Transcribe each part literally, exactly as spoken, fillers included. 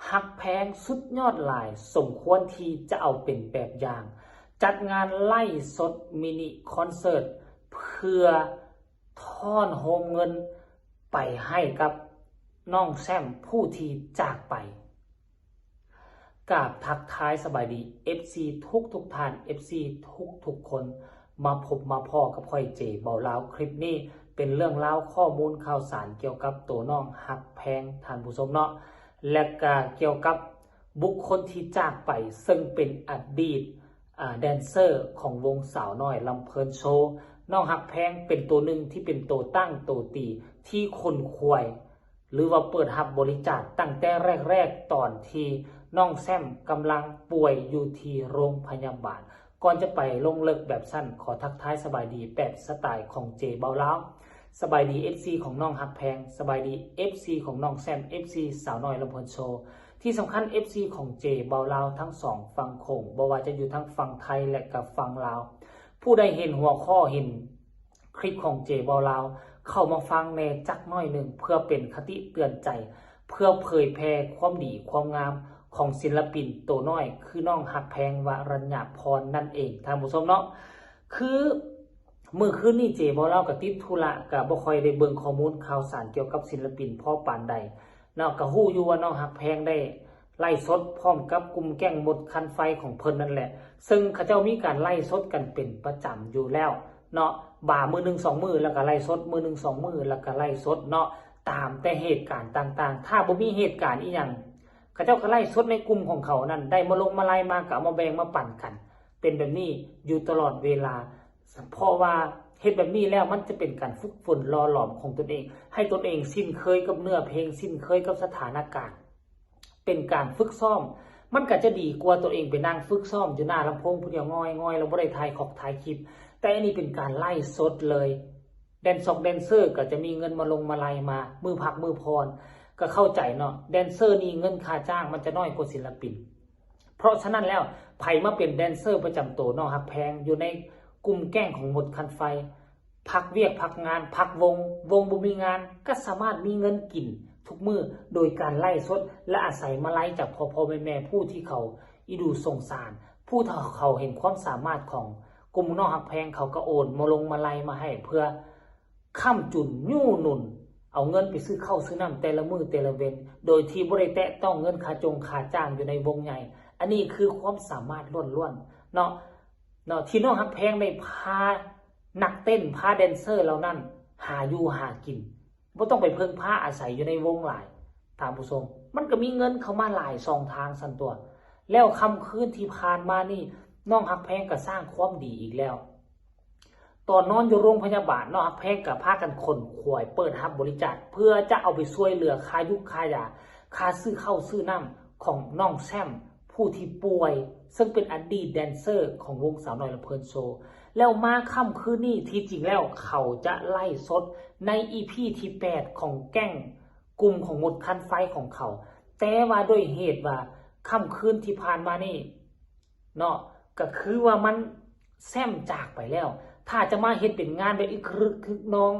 ฮักแพงสุดยอดหลาย สมควรที่จะเอาเป็นแบบอย่าง จัดงานไลฟ์สดมินิคอนเสิร์ต เพื่อท้อนโฮมเงินไปให้กับน้องแซมผู้ที่จากไป กราบทักทายสบายดี เอฟซี ทุกทุกท่าน เอฟซี ทุกทุกคน มาพบมาพ้อกับข้อยเจเบาลาว คลิปนี้เป็นเรื่องราวข้อมูลข่าวสารเกี่ยวกับตัวน้องฮักแพง ท่านผู้ชมเนาะ และก็เกี่ยวกับบุคคลที่จากไป ซึ่งเป็นอดีต อ่า แดนเซอร์ของวงสาวน้อยลำเพลินโชว์ น้องฮักแพงเป็นตัวหนึ่งที่เป็นตัวตั้งตัวตีที่คนควย หรือว่าเปิดฮับบริจาคตั้งแต่แรกๆ ตอนที่น้องแซมกำลังป่วยอยู่ที่โรงพยาบาล ก่อนจะไปลงลึกแบบสั้น ขอทักทายสบายดีแบบสไตล์ของเจเบาลาว สบายดี เอฟซี ของน้องฮักแพง สบายดี เอฟซี ของน้องแซม เอฟซี สาวน้อยลำเพลินโชว์ ที่สำคัญ เอฟซี ของเจเบาลาวทั้งสองฝั่งโขง บ่ว่าจะอยู่ทั้งฝั่งไทยและกับฝั่งลาว ผู้ใดเห็นหัวข้อเห็นคลิปของเจเบาลาว เข้ามาฟังแหน่จักหน่อยหนึ่ง เพื่อเป็นคติเตือนใจ เพื่อเผยแพร่ความดีความงามของศิลปินตัวน้อย คือน้องฮักแพง วรัญญาพร นั่นเอง ท่านผู้ชมเนาะ คือมื้อคืนนี้เจเบาลาวก็ติดธุระ ก็บ่ค่อยได้เบิ่งข้อมูลข่าวสารเกี่ยวกับศิลปินพอปานใดเนาะ ก็ฮู้อยู่ว่าน้องฮักแพงได้ไลฟ์สดพร้อมกับกลุ่มแก๊งมดคันไฟของเพิ่นนั่นแหละ ซึ่งเขาเจ้ามีการไลฟ์สดกันเป็นประจำอยู่แล้วเนาะ บ่ามื้อหนึ่งสองมื้อ แล้วก็ไลฟ์สดมื้อหนึ่งสองมื้อ แล้วก็ไลฟ์สดเนาะ ตามแต่เหตุการณ์ต่างๆ ถ้าบ่มีเหตุการณ์อีหยัง เขาเจ้าก็ไลฟ์สดในกลุ่มของเขานั่น ได้มาลงมาลัยมาก็เอามาแบ่งมาปันกัน เป็นแบบนี้อยู่ตลอดเวลา เพราะว่าเฮ็ดแบบนี้แล้วมันจะเป็นการฝึกฝนหล่อหลอมของตนเอง ให้ตนเองชินเคยกับเนื้อเพลง ชินเคยกับสถานการณ์ เป็นการฝึกซ้อม มันก็จะดีกว่าตัวเองไปนั่งฝึกซ้อมอยู่หน้าลำโพงผู้เดียวง่อยๆ แล้วบ่ได้ถ่ายคอกถ่ายคลิป แต่อันนี้เป็นการไลฟ์สดเลย แดนซอกแดนเซอร์ก็จะมีเงินมาลงมาลัยมา มื้อพักมื้อผ่อน ก็เข้าใจเนาะ แดนเซอร์นี่เงินค่าจ้างมันจะน้อยกว่าศิลปิน เพราะฉะนั้นแล้ว ไผมาเป็นแดนเซอร์ประจำตัวน้องฮักแพง อยู่ในกลุ่มแก๊งของมดคันไฟ พักเวียกพักงาน พักวง วงบ่มีงาน ก็สามารถมีเงินกินทุกมื้อ โดยการไลฟ์สด และอาศัยมาลัยจากพ่อๆ แม่ๆ ผู้ที่เขาอีดูสงสาร ผู้ที่เขาเห็นความสามารถของกลุ่มน้องฮักแพง เขาก็โอนมาลงมาลัยมาให้ เพื่อค้ำจุนยู้หนุน เอาเงินไปซื้อข้าวซื้อน้ำแต่ละมื้อแต่ละเว็น โดยที่บ่ได้แตะต้องเงินค่าจงค่าจ้างอยู่ในวงใหญ่ อันนี้คือความสามารถล้วนๆ เนาะ เนาะ ที่น้องฮักแพงได้พานักเต้น พาแดนเซอร์เหล่านั้นหาอยู่หากิน บ่ต้องไปเพิ่งพาอาศัยอยู่ในวงหลาย ท่านผู้ชม มันก็มีเงินเข้ามาหลายช่องทางซั่นตั๊ว แล้วค่ำคืนที่ผ่านมานี่ น้องฮักแพงก็สร้างความดีอีกแล้ว ตอนนอนอยู่โรงพยาบาล น้องฮักแพงก็พากันขนขวายเปิดฮับบริจาค เพื่อจะเอาไปช่วยเหลือค่ายุกค่ายา ค่าซื้อข้าวซื้อน้ำของน้องแซม ผู้ที่ป่วย ซึ่งเป็นอดีตแดนเซอร์ของวงสาวน้อยลำเพลินโชว์ แล้วมาค่ำคืนนี้ ที่จริงแล้วเขาจะไลฟ์สดใน อีพี ที่แปด ของแก๊งกลุ่มของมดคันไฟของเขา แต่ว่าด้วยเหตุว่าค่ำคืนที่ผ่านมานี่เนาะ ก็คือว่ามันแซมจากไปแล้ว ถ้าจะมาเฮ็ดเป็นงานแบบอึกครึกคึกนอง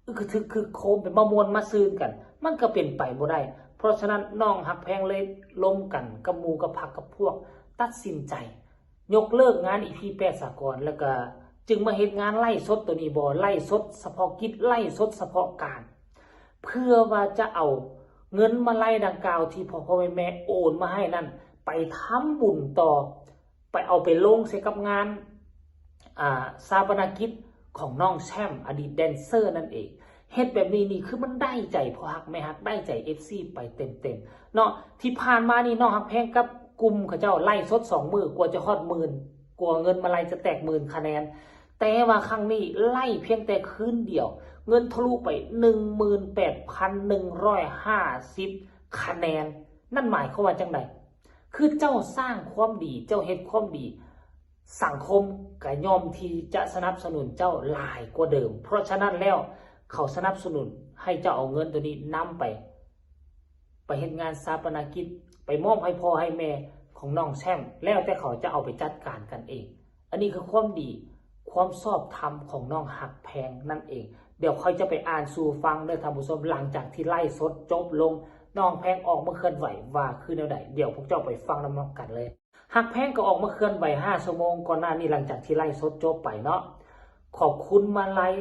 อึกกระทึกคึกโครม เป็นมาม่วนมาซื่นกัน มันก็เป็นไปบ่ได้ เพราะฉะนั้นน้องฮักแพงเลยลมกันกับหมู่กับพรรคกับพวก ตัดสินใจ ยกเลิกงาน อีพี แปด สากล แล้วก็จึงมาเฮ็ดงานไลฟ์สดตัวนี้ บ่ไลฟ์สดเฉพาะกิจ ไลฟ์สดเฉพาะการ เพื่อว่าจะเอาเงินมาลัยดังกล่าวที่พ่อพ่อแม่แม่โอนมาให้นั่น ไปทำบุญต่อ ไปเอาไปลงใส่กับงาน อ่า ชาปนกิจของน้องแซม อดีตแดนเซอร์นั่นเอง เฮ็ดแบบนี้นี่คือมันได้ใจพ่อฮักแม่ฮัก ได้ใจ เอฟซี ไปเต็มๆ เนาะ ที่ผ่านมานี่น้องฮักแพงกับกลุ่มเขาเจ้าไลฟ์สดสองมื้อ กว่าจะฮอดหมื่น กว่าเงินมาลัยจะแตะหมื่นคะแนน แต่ว่าครั้งนี้ไลฟ์เพียงแต่คืนเดียว เงินทะลุไป หนึ่งหมื่นแปดพันหนึ่งร้อยห้าสิบ คะแนน นั่นหมายความว่าจั่งใด คือเจ้าสร้างความดี เจ้าเฮ็ดความดี สังคมก็ย่อมที่จะสนับสนุนเจ้าหลายกว่าเดิม เพราะฉะนั้นแล้ว เขาสนับสนุนให้เจ้าเอาเงินตัวนี้นำไป ไปเฮ็ดงานชาปนกิจ ไปมอบให้พ่อให้แม่ของน้องแซม แล้วแต่เขาจะเอาไปจัดการกันเอง อันนี้คือความดี ความชอบธรรมของน้องฮักแพงนั่นเอง เดี๋ยวข้อยจะไปอ่านสู่ฟังเด้อท่านผู้ชม หลังจากที่ไลฟ์สดจบลง น้องแพงออกมาเคลื่อนไหวว่าคือแนวใด เดี๋ยวพวกเจ้าไปฟังนำกันเลย ฮักแพงก็ออกมาเคลื่อนไหวห้าชั่วโมงก่อนหน้านี้ หลังจากที่ไลฟ์สดจบไปเนาะ ขอบคุณมาลัย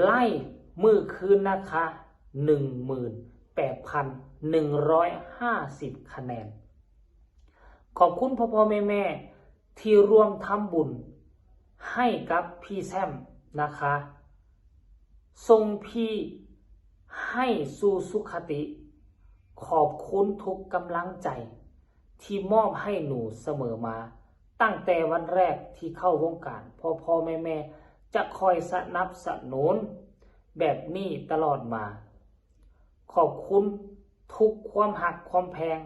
ไลค์มื้อคืนนะคะ หนึ่งหมื่นแปดพันหนึ่งร้อยห้าสิบ คะแนน ขอบคุณพ่อพ่อแม่แม่ที่ร่วมทำบุญให้กับพี่แซมนะคะ ส่งพี่ให้สู่สุคติ ขอบคุณทุกกำลังใจที่มอบให้หนูเสมอมา ตั้งแต่วันแรกที่เข้าวงการ พ่อพ่อแม่แม่จะคอยสนับสนุนแบบนี้ตลอดมา ขอบคุณทุกความฮักความแพง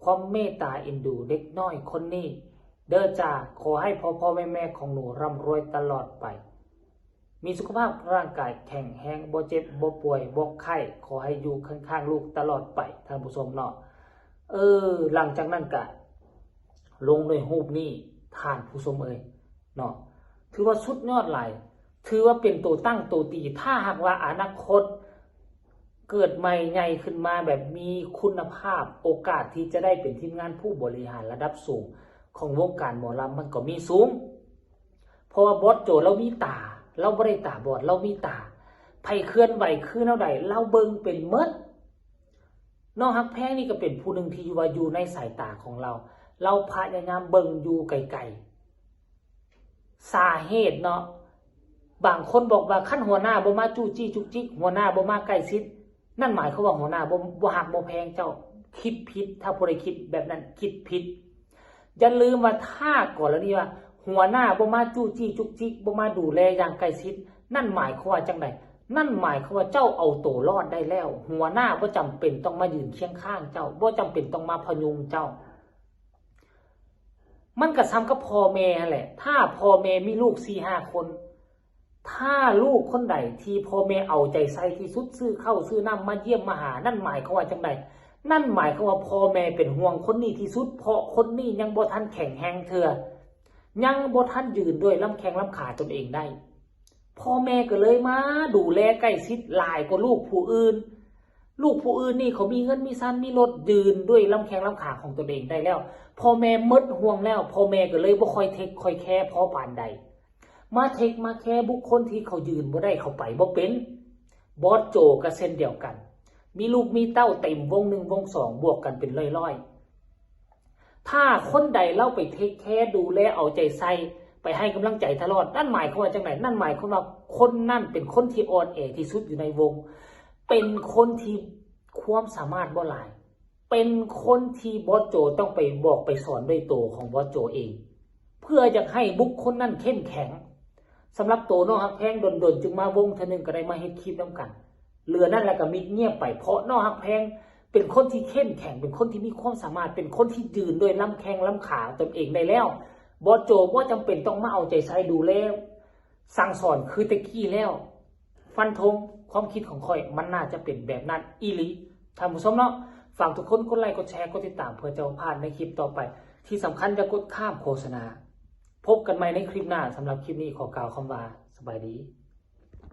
ความเมตตาเอ็นดูเด็กน้อยคนนี้ เด้อจ้า ขอให้พ่อพ่อแม่แม่ของหนูร่ำรวยตลอดไป มีสุขภาพร่างกายแข็งแรง บ่เจ็บ บ่ป่วย บ่ไข้ ขอให้อยู่ข้างๆลูกตลอดไป ท่านผู้ชมเนาะ เออ หลังจากนั้นก็ลงด้วยรูปนี้ ท่านผู้ชมเอ่ยเนาะ ถือว่าสุดยอดหลาย ถือว่าเป็นตัวตั้งตัวตี ถ้าหากว่าอนาคตเกิดใหม่ใหญ่ขึ้นมาแบบมีคุณภาพ โอกาสที่จะได้เป็นทีมงานผู้บริหารระดับสูงของวงการหมอลำมันก็มีสูง เพราะว่าบอสโจลาวมีตา ลาวบ่ได้ตาบอด ลาวมีตา ไผเคลื่อนไหวคือแนวใด ลาวเบิ่งเป็นหมด น้องฮักแพงนี่ก็เป็นผู้หนึ่งที่ว่าอยู่ในสายตาของลาว ลาวพยายามเบิ่งอยู่ไกลๆ สาเหตุเนาะ บางคนบอกว่าคันหัวหน้าบ่มาจู้จี้จุกจิก หัวหน้าบ่มาใกล้ชิด นั่นหมายความว่าหัวหน้าบ่ บ่ฮักบ่แพงเจ้า คิดผิด ถ้าผู้ใดคิดแบบนั้นคิดผิด อย่าลืมว่าถ้ากรณีว่าหัวหน้าบ่มาจู้จี้จุกจิก บ่มาดูแลอย่างใกล้ชิด นั่นหมายความว่าจังใด นั่นหมายความว่าเจ้าเอาตัวรอดได้แล้ว หัวหน้าบ่จำเป็นต้องมายืนเคียงข้างเจ้า บ่จำเป็นต้องมาพยุงเจ้า มันก็ส่ำกับพ่อแม่นั่นแหละ ถ้าพ่อแม่มีลูกสี่ห้าคน ถ้าลูกคนใดที่พ่อแม่เอาใจใส่ที่สุด ซื้อข้าวซื้อน้ำมาเยี่ยมมาหา นั่นหมายความว่าจังใด นั่นหมายความว่าพ่อแม่เป็นห่วงคนนี้ที่สุด เพราะคนนี้ยังบ่ทันแข็งแรงเทื่อ ยังบ่ทันยืนด้วยลำแข้งลำขาตนเองได้ พ่อแม่ก็เลยมาดูแลใกล้ชิดหลายกว่าลูกผู้อื่น ลูกผู้อื่นนี่เขามีเงินมีซานมีรถ ยืนด้วยลำแข้งลำขาของตนเองได้แล้ว พ่อแม่หมดห่วงแล้ว พ่อแม่ก็เลยบ่ค่อยเทคค่อยแคร์พอปานใด มาเทคมาแคร์บุคคลที่เขายืนบ่ได้ เขาไปบ่เป็น บอสโจก็เช่นเดียวกัน มีลูกมีเต้าเต็มวงหนึ่งวงสอง บวกกันเป็นร้อยๆ ถ้าคนใดลาวไปเทคแคร์ดูแลเอาใจใส่ ไปให้กำลังใจตลอด นั่นหมายความว่าจังใด นั่นหมายความว่าคนนั้นเป็นคนที่อ่อนแอที่สุดอยู่ในวง เป็นคนที่ความสามารถบ่หลาย เป็นคนที่บอสโจต้องไปบอกไปสอนด้วยตัวของบอสโจเอง เพื่ออยากให้บุคคลนั้นเข้มแข็ง สำหรับตัวน้องฮักแพง ดนๆจึงมาวงเทื่อนึงก็ได้มาเฮ็ดคลิปนำกัน เหลือนั่นแล้วก็มิดเงียบไป เพราะน้องฮักแพงเป็นคนที่เข้มแข็ง เป็นคนที่มีความสามารถ เป็นคนที่ยืนด้วยลำแข้งลำขาตนเองได้แล้ว บอสโจบ่จำเป็นต้องมาเอาใจใส่ดูแล สั่งสอนคือแต่กี้แล้ว ฟันธง ความคิดของข้อยมันน่าจะเป็นแบบนั้นอีหลี ท่านผู้ชมเนาะ ฝากทุกคนกดไลค์กดแชร์กดติดตามเพื่อจะบ่พลาดในคลิปต่อไป ที่สำคัญอย่ากดข้ามโฆษณา พบกันใหม่ในคลิปหน้า สำหรับคลิปนี้ขอกล่าวคำว่าสบายดี